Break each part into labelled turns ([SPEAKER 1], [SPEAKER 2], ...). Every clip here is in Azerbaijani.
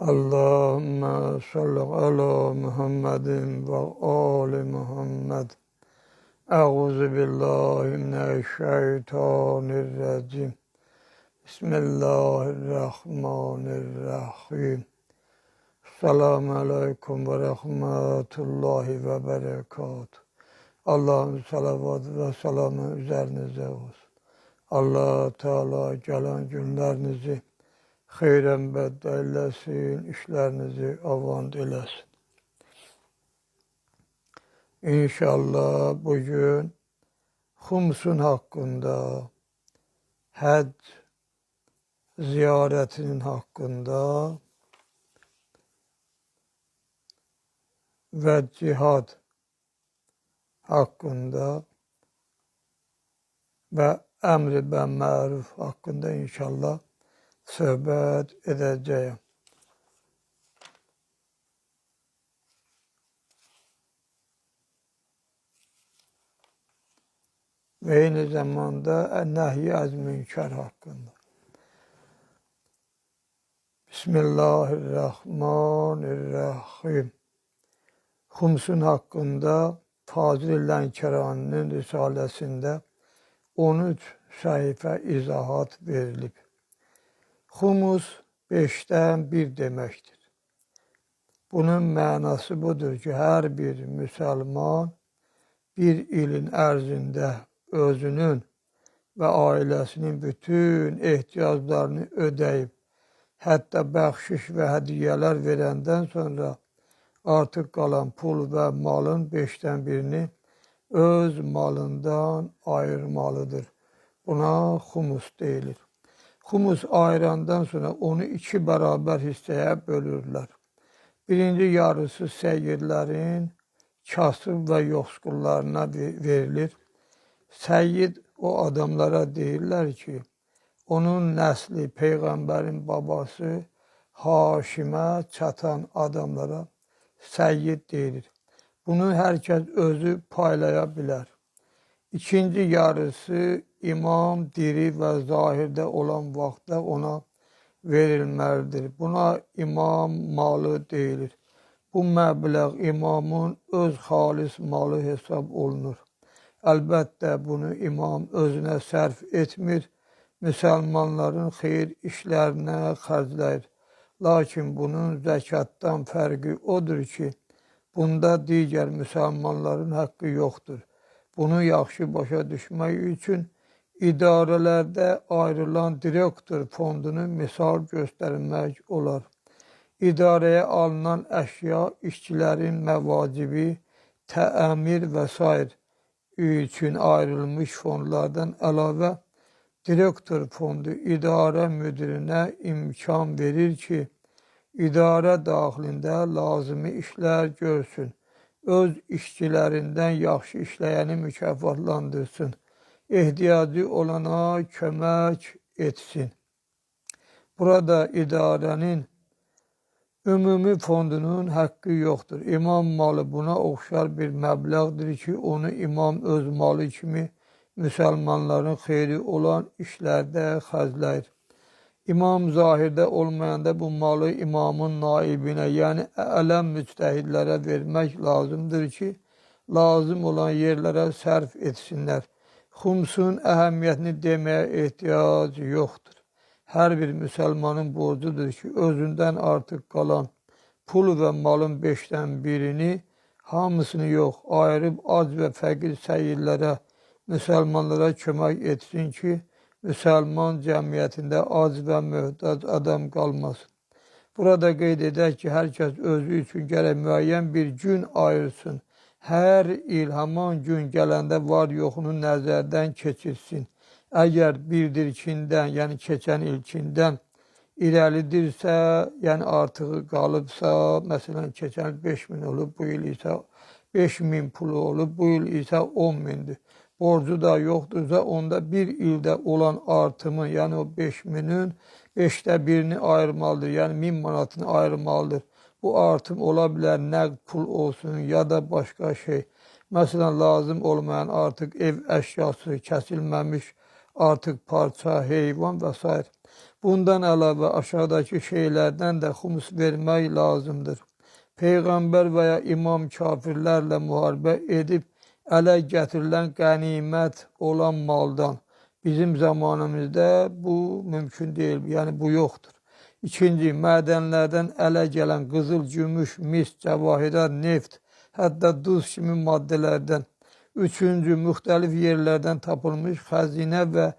[SPEAKER 1] Allahümme salli ala Muhammedin ve ali Muhammed. Euzu billahi mineşşeytanirracim. Bismillahirrahmanirrahim. Selamun aleyküm ve rahmetullahi ve berekatuhu. Allah'ın salavatı ve selamı üzerinize olsun. Allah Teala gelen günlerinizi xeyrən bədd eyləsin, işlərinizi avant eləsin. İnşallah bugün Xumsun haqqında, həcc ziyarətinin haqqında və cihad haqqında və əmr-i bə məruf haqqında inşallah söhbət edəcəyəm. Və eyni zamanda nəhy əz münkər haqqında. Bismillahirrahmanirrahim. Xumsun haqqında Fazil Lənkəraninin risaləsində 13 səhifə izahat verilib. Xumus 5-dən 1 deməkdir. Bunun mənası budur ki, hər bir müsəlman bir ilin ərzində özünün və ailəsinin bütün ehtiyaclarını ödəyib, hətta bəxşiş və hədiyyələr verəndən sonra artıq qalan pul və malın 5-dən birini öz malından ayırmalıdır. Buna xumus deyilir. Xumus ayırandan sonra onu iki bərabər hissəyə bölürlər. Birinci yarısı səyyidlərin kasıb və yoxsullarına verilir. Səyyid o adamlara deyirlər ki, onun nəsli Peyğəmbərin babası Haşimə çatan adamlara səyyid deyilir. Bunu hər kəs özü paylaya bilər. İkinci yarısı imam diri və zahirdə olan vaxtda ona verilməlidir. Buna imam malı deyilir. Bu məbləğ imamın öz xalis malı hesab olunur. Əlbəttə bunu imam özünə sərf etmir, müsəlmanların xeyir işlərinə xərcləyir. Lakin bunun zəkatdan fərqi odur ki, bunda digər müsəlmanların haqqı yoxdur. Bunu yaxşı başa düşmək üçün idarələrdə ayrılan direktor fondunu misal göstərmək olar. İdarəyə alınan əşya, işçilərin məvacibi, təmir və sair üçün ayrılmış fondlardan əlavə direktor fondu idarə müdirinə imkan verir ki, idarə daxilində lazımi işlər görsün, öz işçilərindən yaxşı işləyəni mükafatlandırsın, ehtiyacı olana kömək etsin. Burada idarənin ümumi fondunun haqqı yoxdur. İmam malı buna oxşar bir məbləğdir ki, onu imam öz malı kimi müsəlmanların xeyri olan işlərdə xərcləyir. İmam zahirdə olmayanda bu malı imamın naibinə, yəni ələm müctəhidlərə vermək lazımdır ki, lazım olan yerlərə sərf etsinlər. Xumsun əhəmiyyətini deməyə ehtiyac yoxdur. Hər bir müsəlmanın borcudur ki, özündən artıq qalan pul və malın 5-dən birini, hamısını yox, ayırıb ac və fəqir səyyidlərə, müsəlmanlara kömək etsin ki, müsəlman cəmiyyətində ac və möhtac adam qalmasın. Burada qeyd edək ki, hər kəs özü üçün gərək müəyyən bir gün ayırsın. Hər il həman gün gələndə var yoxunu nəzərdən keçirsin. Əgər bildirkindən, yəni keçən ilkindən irəlidirsə, yəni artığı qalıbsa, məsələn, keçən il 5.000 olub, bu il isə 5.000 pulu olub, bu il isə 10.000-dir. Borcu da yoxdursa, onda bir ildə olan artımı, yəni o 5.000-in 5-də birini ayırmalıdır, yəni 1000 manatını ayırmalıdır. Bu artım ola bilər nəqd pul olsun ya da başqa şey. Məsələn, lazım olmayan artıq ev əşyası, kəsilməmiş artıq parça, heyvan və s. Bundan əlavə aşağıdakı şeylərdən də xums vermək lazımdır. Peyğəmbər və ya imam kafirlərlə müharibə edib ələ gətirilən qənimət olan maldan. Bizim zamanımızda bu mümkün deyil, yəni bu yoxdur. İkinci, mədənlərdən ələ gələn qızıl, gümüş, mis, cəvahirat, neft, hətta duz kimi maddələrdən. Üçüncü, müxtəlif yerlərdən tapılmış xəzinə və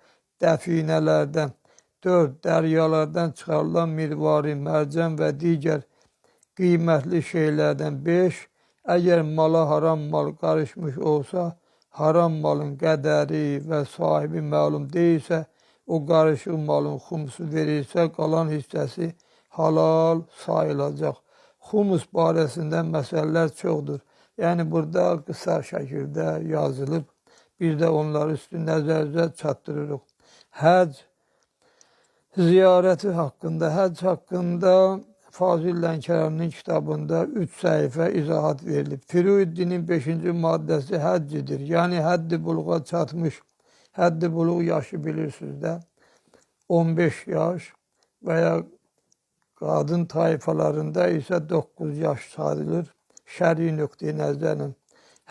[SPEAKER 1] dəfinələrdən. Dörd, dəryalardan çıxarılan mirvari, mərcan və digər qiymətli şeylərdən. Beş, əgər mala haram mal qarışmış olsa, haram malın qədəri və sahibi məlum deyilsə, o qarışıq malın xumsu verilsə, qalan hissəsi halal sayılacaq. Xumus barəsində məsələlər çoxdur. Yəni burada qısa şəkildə yazılıb. Biz də onları üstün nəzərinizə çatdırırıq. Həcc ziyarəti haqqında, həcc haqqında Fazil Lənkəraninin kitabında 3 səhifə izahat verilib. Firuddinin 5-ci maddəsi həccidir. Yəni həddi buluğa çatmış, həddi buluğ yaşı bilirsiniz də, 15 yaş və ya qadın tayfalarında isə 9 yaş sayılır. Şəri nöqteyi nəzərlə.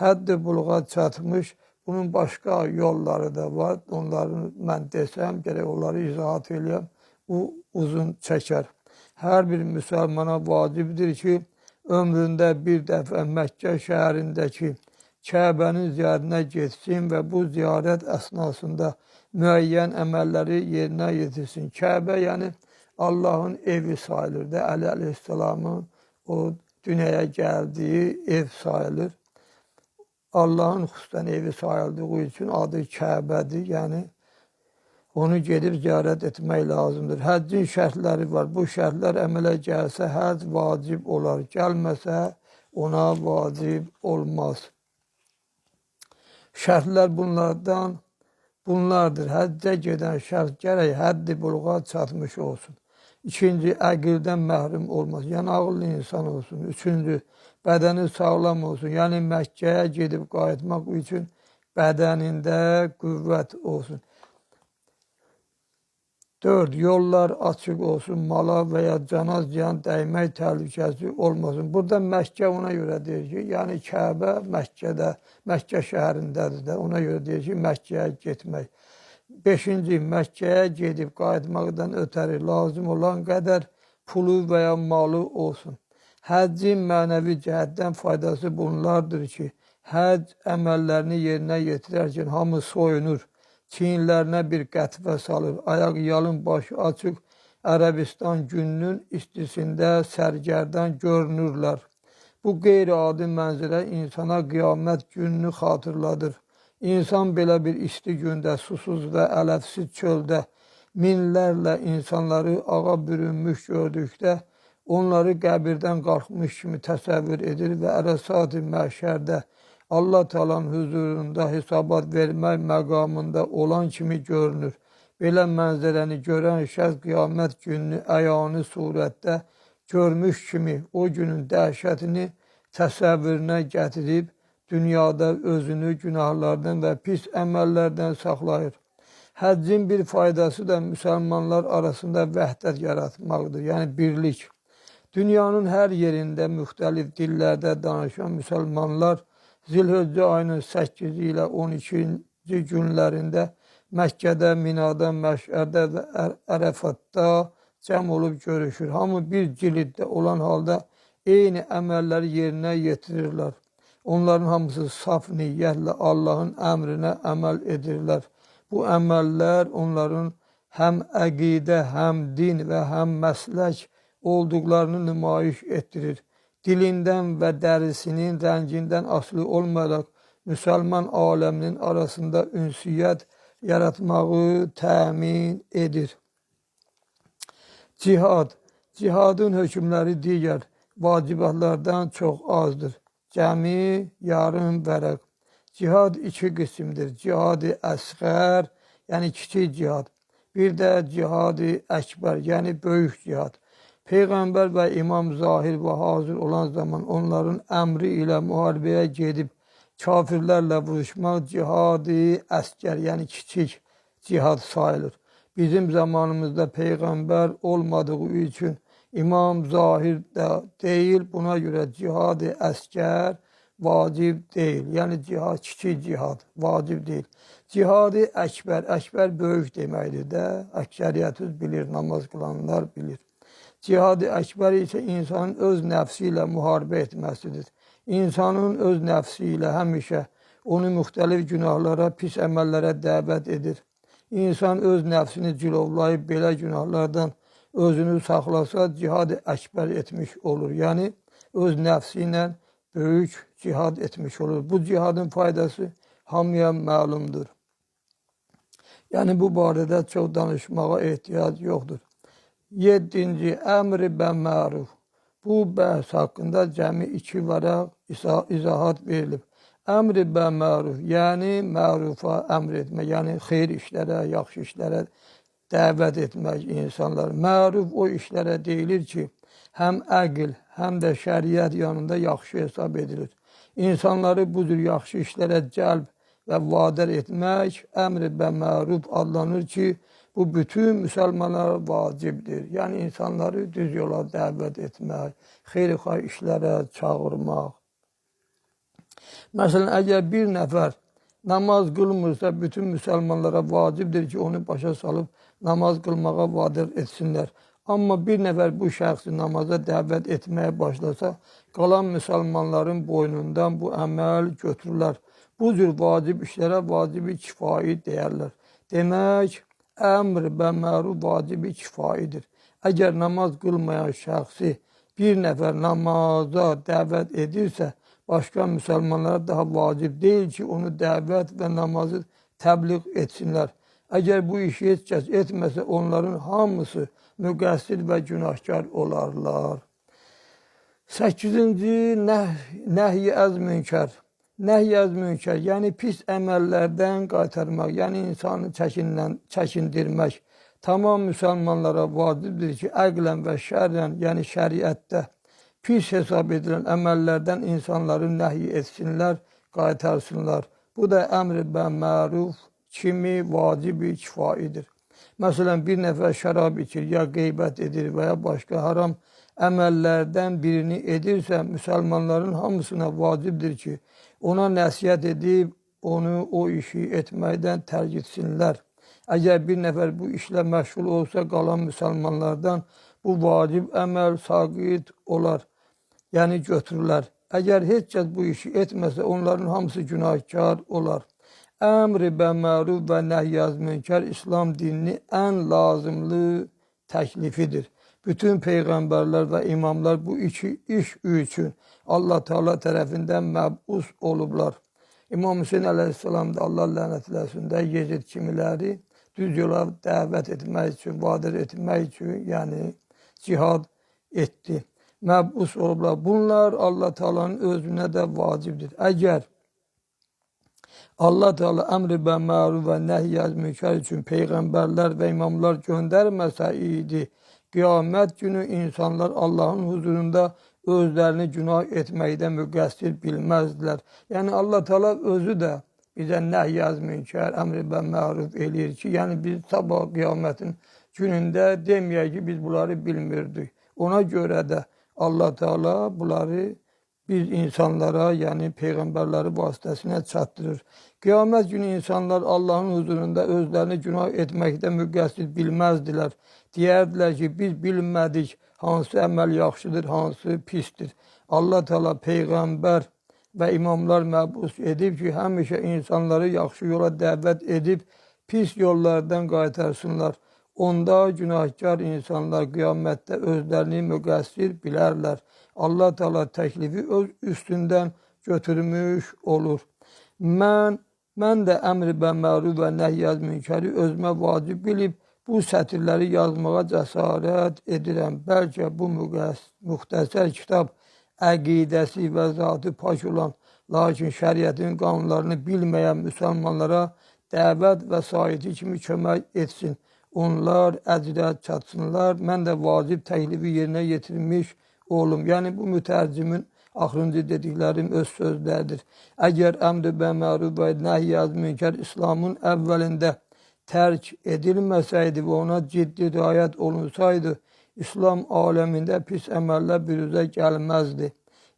[SPEAKER 1] Həddi buluğa çatmış, bunun başqa yolları da var. Onları mən desəm, gərək onları izahat eləyəm. Bu uzun çəkər. Hər bir müsəlmana vacibdir ki, ömründə bir dəfə Məkkə şəhərindəki Kəbənin ziyarətinə getsin və bu ziyarət əsnasında müəyyən əməlləri yerinə yetirsin. Kəbə, yəni Allahın evi sayılır da, Əli əleyhissalamın o dünyaya gəldiyi ev sayılır. Allahın xüsusən evi sayıldığı üçün adı Kəbədir, yəni onu gedib ziyarət etmək lazımdır. Həccin şərtləri var. Bu şərtlər əmələ gəlsə həcc vacib olar. Gəlməsə ona vacib olmaz. Şərtlər bunlardır. Həccə gedən şəxs gərək həddi buluğa çatmış olsun. İkinci, əqildən məhrum olmaz. Yəni ağıllı insan olsun. Üçüncü, bədəni sağlam olsun. Yəni Məkkəyə gedib qayıtmaq üçün bədənində qüvvət olsun. Dörd, yollar açıq olsun, mala və ya cana ziyan dəymək təhlükəsi olmasın. Burada Məkkə ona görə deyir ki, yəni Kəbə Məkkədə, Məkkə şəhərindədir də, ona görə deyir ki, Məkkəyə getmək. Beşinci, Məkkəyə gedib qayıtmaqdan ötəri lazım olan qədər pulu və ya malı olsun. Həccin mənəvi cəhətdən faydası bunlardır ki, həcc əməllərini yerinə yetirərkən hamı soyunur, çiyinlərinə bir qətvə salır, ayaq yalın, başı açıq Ərəbistan gününün istisində sərgərdan görünürlər. Bu qeyri-adi mənzərə insana qiyamət gününü xatırladır. İnsan belə bir isti gündə, susuz və ələfsiz çöldə minlərlə insanları ağa bürünmüş gördükdə onları qəbirdən qalxmış kimi təsəvvür edir və ərəsat-ı məhşərdə Allah Taala'nın huzurunda hesabat vermək məqamında olan kimi görünür. Belə mənzərəni görən şəxs qiyamət gününü əyani surətdə görmüş kimi o günün dəhşətini təsəvvürünə gətirib dünyada özünü günahlardan və pis əməllərdən saxlayır. Həccin bir faydası da müsəlmanlar arasında vəhdət yaratmaqdır, yəni birlik. Dünyanın hər yerində müxtəlif dillərdə danışan müsəlmanlar Zilhüccə ayının 8-i ilə 12-ci günlərində Məkkədə, Minada, Məşərdə və Ərəfatda cəm olub görüşür. Hamı bir ciliddə olan halda eyni əməlləri yerinə yetirirlər. Onların hamısı saf niyyətlə Allahın əmrinə əməl edirlər. Bu əməllər onların həm əqidə, həm din və həm məslək olduqlarını nümayiş etdirir. Dilindən və dərisinin rəngindən asılı olmayaraq müsəlman aləminin arasında ünsiyyət yaratmağı təmin edir. Cihad. Cihadın hökmləri digər vacibatlardan çox azdır. Cəmi yarım vərəq. Cihad iki qismdir. Cihad-ı əsğər, yəni kiçik cihad. Bir də cihad-ı əkbər, yəni böyük cihad. Peyğəmbər və İmam zahir və hazır olan zaman onların əmri ilə müharibəyə gedib kafirlərlə vuruşmaq cihad-ı əsgər, yəni kiçik cihad sayılır. Bizim zamanımızda peyğəmbər olmadığı üçün İmam Zahir də deyil, buna görə cihad-ı əskər vacib deyil. Yəni cihad, kiçik cihad vacib deyil. Cihad-ı əkbər, əkbər böyük deməkdir də, əksəriyyətiniz bilir, namaz qılanlar bilir. Cihad-ı əkbər isə insanın öz nəfsi ilə müharibə etməsidir. İnsanın öz nəfsi ilə həmişə onu müxtəlif günahlara, pis əməllərə dəvət edir. İnsan öz nəfsini cilovlayıb belə günahlardan özünü saxlasa cihad-ı əkbər etmiş olur. Yəni öz nəfsi ilə böyük cihad etmiş olur. Bu cihadın faydası hamıya məlumdur. Yəni bu barədə çox danışmağa ehtiyac yoxdur. 7-ci əmr-i bə məruf. Bu bəhs haqqında cəmi 2 vərəq izahat verilib. Əmr-i bə məruf, yəni mərufa əmr etmək, yəni xeyir işlərə, yaxşı işlərə dəvət etmək insanlar. Məruf o işlərə deyilir ki, həm əql, həm də şəriət yanında yaxşı hesab edilir. İnsanları bu cür yaxşı işlərə cəlb və vadar etmək əmr-i bə məruf adlanır ki, bu bütün müsəlmanlara vacibdir. Yəni insanları düz yola dəvət etmək, xeyirxah işlərə çağırmaq. Məsələn, əgər bir nəfər namaz qılmırsa, bütün müsəlmanlara vacibdir ki, onu başa salıb namaz qılmağa vadar etsinlər. Amma bir nəfər bu şəxsi namaza dəvət etməyə başlasa, qalan müsəlmanların boynundan bu əməl götürürlər. Bu cür vacib işlərə vacibi kifai deyərlər. Demək, əmr bə məruf vacibi kifaidir. Əgər namaz qılmayan şəxsi bir nəfər namaza dəvət edirsə, başqa müsəlmanlara daha vacib deyil ki, onu dəvət və namazı təbliğ etsinlər. Əgər bu işi heç kəs etməsə, onların hamısı müqəssir və günahkar olarlar. 8-ci nəhyi əz münkər. Nəhy əz münkər, yəni pis əməllərdən qaytarmaq, yəni insanı çəkindirmək. Tamam müsəlmanlara vacibdir ki, əqlən və şərrən, yəni şəriətdə pis hesab edilən əməllərdən insanları nəhy etsinlər, qaytarsınlar. Bu da əmr-i bə məruf kimi vacibi kifaidir. Məsələn, bir nəfər şərab içir, ya qeybət edir və ya başqa haram əməllərdən birini edirsə, müsəlmanların hamısına vacibdir ki, ona nəsihət edib, onu o işi etməkdən tərk etsinlər. Əgər bir nəfər bu işlə məşğul olsa, qalan müsəlmanlardan bu vacib əməl saqit olar, yəni götürülər. Əgər heç kəs bu işi etməsə, onların hamısı günahkar olar. Əmr-i bə məruf və nəhy əz münkər İslam dininin ən lazımlı təklifidir. Bütün peyğəmbərlər və imamlar bu iki iş üçün Allah Teala tərəfindən məbus olublar. İmam Hüseyin əleyhissalam da Allah lənətləsin də Yezid kimiləri düz yola dəvət etmək üçün, vadar etmək üçün, yəni cihad etdi. Məbus olublar. Bunlar Allah Teala'nın özünə də vacibdir. Əgər Allah Teala əmr-i bə məruf və nəhy əz münkər üçün peyğəmbərlər və imamlar göndərməsə idi, qiyamət günü insanlar Allahın huzurunda özlərini günah etməkdə müqəssir bilməzdilər. Yəni Allah Teala özü də bizə nəhy əz münkər, əmr-i bə məruf eləyir ki, yəni biz sabah qiyamətin günündə deməyək ki, biz bunları bilmirdik. Ona görə də Allah Teala bunları biz insanlara, yəni peyğəmbərləri vasitəsilə çatdırır. Qiyamət günü insanlar Allahın huzurunda özlərini günah etməkdə müqəssir bilməzdilər. Deyərdilər ki, biz bilmədik hansı əməl yaxşıdır, hansı pisdir. Allah Teala peyğəmbər və imamlar məbus edib ki, həmişə insanları yaxşı yola dəvət edib pis yollardan qaytarsınlar. Onda günahkar insanlar qiyamətdə özlərini müqəssir bilərlər. Allah Teala təklifi öz üstündən götürmüş olur. Mən də əmr-i bə məruf və nəhy əz münkəri özümə vacib bilib bu sətirləri yazmağa cəsarət edirəm. Bəlkə bu müxtəsər kitab əqidəsi və zatı pak olan, lakin şəriətin qanunlarını bilməyən müsəlmanlara dəvət vəsaiti kimi kömək etsin. Onlar əcrə çatsınlar. Mən də vacib təklifi yerinə yetirmiş olum. Yəni bu mütərcimin axırıncı dediklərim öz sözləridir. Əgər əmr-i bə məruf və nəhy əz münkər İslamın əvvəlində tərk edilməsəydi və ona ciddi riayət olunsaydı, İslam aləmində pis əməllər büruzə gəlməzdi.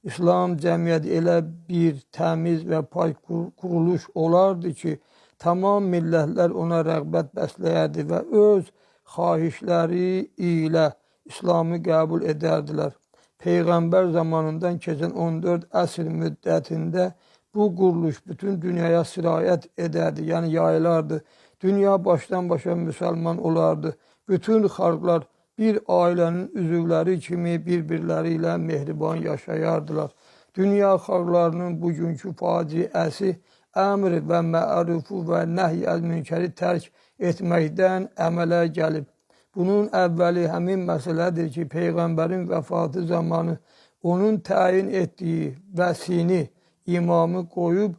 [SPEAKER 1] İslam cəmiyyəti elə bir təmiz və pak quruluş olardı ki, tamam millətlər ona rəğbət bəsləyərdi və öz xahişləri ilə İslamı qəbul edərdilər. Peyğəmbər zamanından keçən 14 əsr müddətində bu quruluş bütün dünyaya sirayət edərdi, yəni yayılardı. Dünya başdan başa müsəlman olardı. Bütün xalqlar bir ailənin üzvləri kimi bir-birləri ilə mehriban yaşayardılar. Dünya xalqlarının bugünkü faciəsi əmr və mərufu və nəhy əl münkəri tərk etməkdən əmələ gəlib. Bunun əvvəli həmin məsələdir ki, Peyğəmbərin vəfatı zamanı onun təyin etdiyi vəsini, imamı qoyub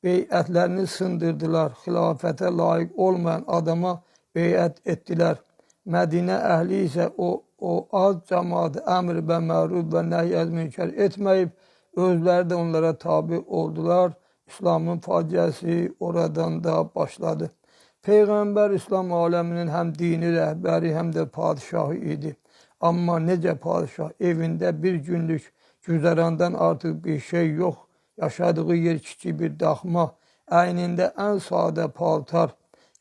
[SPEAKER 1] beyətlərini sındırdılar. Xilafətə layiq olmayan adama beyət etdilər. Mədinə əhli isə o az cəmaatı əmr və məruf və nəhy əl münkər etməyib, özləri də onlara tabi oldular. İslamın faciəsi oradan da başladı. Peyğəmbər İslam aləminin həm dini rəhbəri, həm də padişahı idi. Amma necə padişah evində bir günlük güzərandan artıq bir şey yox, yaşadığı yer kiçik bir daxma, əynində ən sadə paltar,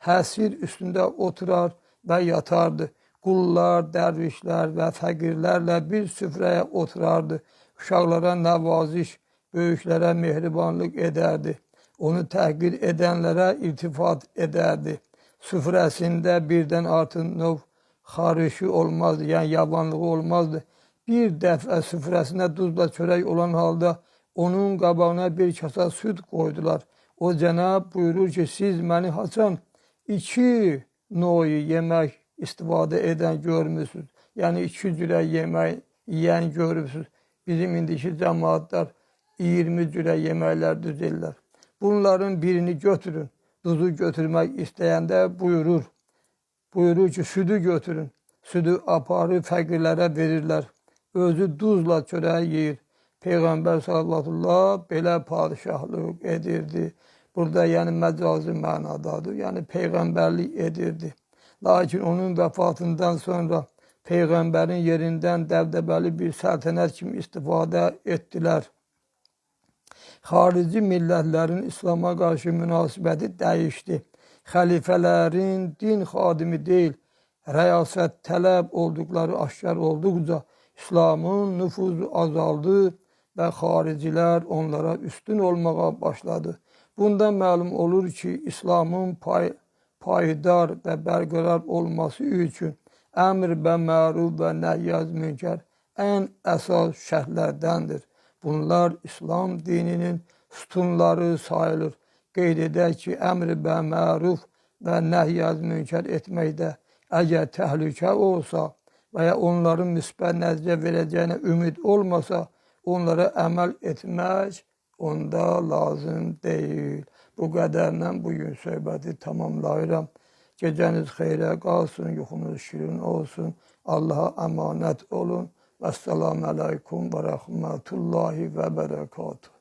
[SPEAKER 1] həsir üstündə oturar və yatardı. Qullar, dərvişlər və fəqirlərlə bir süfrəyə oturardı. Uşaqlara nəvaziş, böyüklərə mehribanlıq edərdi. Onu təhqir edənlərə iltifat edərdi. Süfrəsində birdən artıq növ xarişi olmazdı, yəni yabanlığı olmazdı. Bir dəfə süfrəsində duzla çörək olan halda onun qabağına bir kasa süd qoydular. O cənab buyurur ki, siz məni haçan iki noyu yemək istifadə edən görmüsünüz. Yəni iki cürə yemək yeyən görübsünüz. Bizim indiki cəmaatlar 20 cürə yeməklər düzəllər. Bunların birini götürün. Duzu götürmək istəyəndə buyurur. Buyurur ki, südü götürün. Südü aparıb fəqirlərə verirlər. Özü duzla çörək yeyir. Peyğəmbər sallallahu belə padişahlıq edirdi. Burada yəni məcazi mənadadır. Yəni peyğəmbərlik edirdi. Lakin onun vəfatından sonra peyğəmbərin yerindən dəbdəbəli bir səltənət kimi istifadə etdilər. Xarici millətlərin İslam'a qarşı münasibəti dəyişdi. Xəlifələrin din xadimi deyil, rəyasət tələb olduqları aşkar olduqca İslamın nüfuzu azaldı və xaricilər onlara üstün olmağa başladı. Bundan məlum olur ki, İslamın payidar və bərqərar olması üçün əmr və məruf və nəhy münkər ən əsas şərtlərdəndir. Bunlar İslam dininin sütunları sayılır. Qeyd edək ki, əmr və məruf və nəhy münkər etməkdə əgər təhlükə olsa və ya onların müsbət nəticə verəcəyinə ümid olmasa, onlara əməl etmək onda lazım deyil. Bu qədərlə bugün söhbəti tamamlayıram. Gecəniz xeyrə qalsın, yuxunuz şirin olsun. Allaha əmanət olun. Vəssalamu aleykum və rəhmətullahi və bərəkatuhu.